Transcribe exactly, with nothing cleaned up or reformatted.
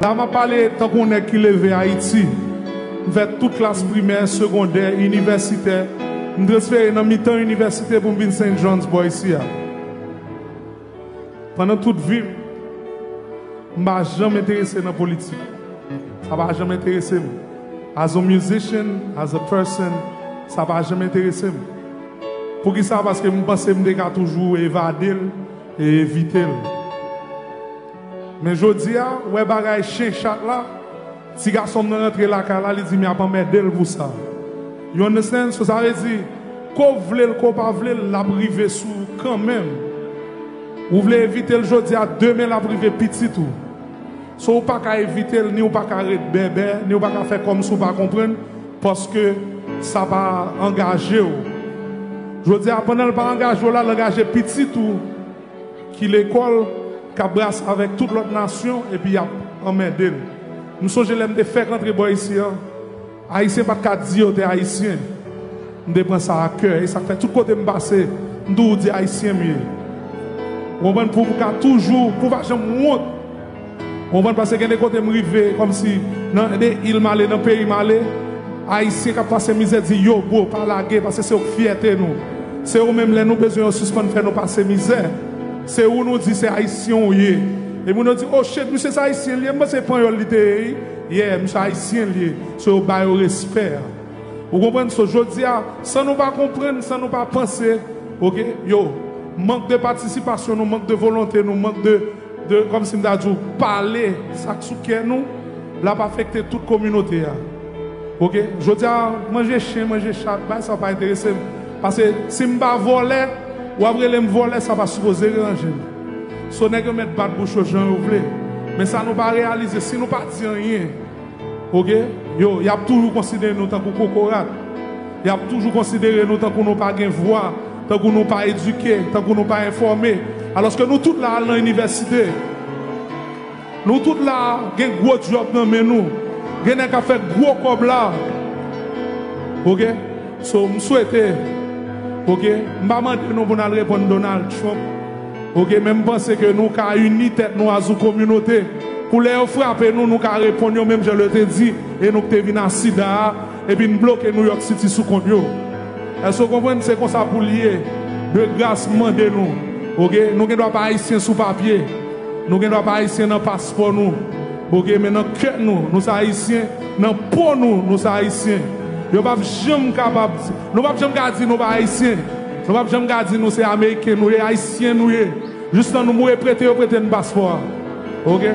La m ap pale tankou yon nèg ki leve Ayiti. M fè tout klas primè, segondè, inivèsitè. M transfere nan mitan inivèsite pou m vin Saint John's bò isi a. Pandan tout vi m, m pa janm enterese nan politik. Sa pa janm enterese m. As a musician, as a person, sa pa janm enterese m. Poukisa? Paske m panse m te ka toujou evade l e evite l. Men jodi a, wè bagay chen chat la, ti gason m nan rantre lakay la, li di m y ap anmède l pou sa. You understand? So sa vle di, ke w vle l, ke w pa vle l, l ap rive sou ou kanmenm. Ou vle evite l jodi a, demen l ap rive pitit ou. So ou pa ka evite l, ni ou pa ka ret bèbè, ni ou pa ka fè kòmsi ou pa konprann, paske sa pa angaje w. Jodi a, pandan l pa angaje w la, l angaje pitit ou ki lekòl, k ap brase avèk tout lòt nasyon, epi y ap anmède l. M sonje lè m te fèk antre bò isi an, Ayisyen pa t ka di yo te Ayisyen. M te pran sa a kè, e sa k fè tout kote m pase, m toujou di Ayisyen m ye. Ou konprann? Pou m ka toujou, pou w pa janm wont. Ou konprann? Paske gen de kote m rive, kòmsi nan de il m ale, nan peyi m ale, Ayisyen k ap pase mizè di, yo, bro, pa lage, paske se ou k fyète nou. Se ou menm, lè nou bezwen, yo sispann fè nou pase mizè. Se ou nou di se Ayisyen ou ye. E moun yo di, oh shit, misye se Ayisyen li ye, m panse Panyòl li te ye. Yeah, misye Ayisyen li ye. So yo ba yo respè a. Ou konprann? So jodi a, san nou pa konprann, san nou pa panse, oke, yo, mank de patisipasyon nou, mank de volonte nou, mank de, de, kòmsi m ta di w, pale sa k sou kè nou, l ap afekte tout kominote a. Oke? Jodi a, manje chen, manje chat, bay sa pa enterese m. Paske si m pa vòlè, w ap rele m vòlè, sa pa sipoze deranje m. So nèg yo mèt bat bouch yo jan yo vle. Men sa nou pa reyalize, si nou pa di anyen, oke? Yo, y ap toujou konsidere nou tankou kokorat. Y ap toujou konsidere nou tankou nou pa gen vwa, tankou nou pa edike, tankou nou pa enfòme. Alòske nou tout la al nan inivèsite. Nou tout la gen gwo djòb nan men nou. Gen nèg k ap fè gwo kòb la. Oke? So, m swete, oke, m pa mande nou pou n al reponn Donald Trump. Oke, men m panse ke nou ka ini tèt nou as yon kominote. Pou lè yo frape nou, nou ka reponn yo menm jan yo te di, e nou k te vin a sida a, epi n bloke New York City sou kont yo. Èske w konprann? Se konsa pou l ye. De gras, m mande nou. Oke? Nou gen dwa pa ayisyen sou papye. Nou gen dwa pa ayisyen nan paspò nou. Oke? Men nan kè nou, nou se ayisyen. Nan po nou, nou se ayisyen. Yo p ap janm kapab, nou p ap janm ka di nou pa ayisyen. Nou p ap janm ka di nou se ameriken nou ye, ayisyen nou ye. Jistan nou mouri, prete yo prete n paspò a. Oke?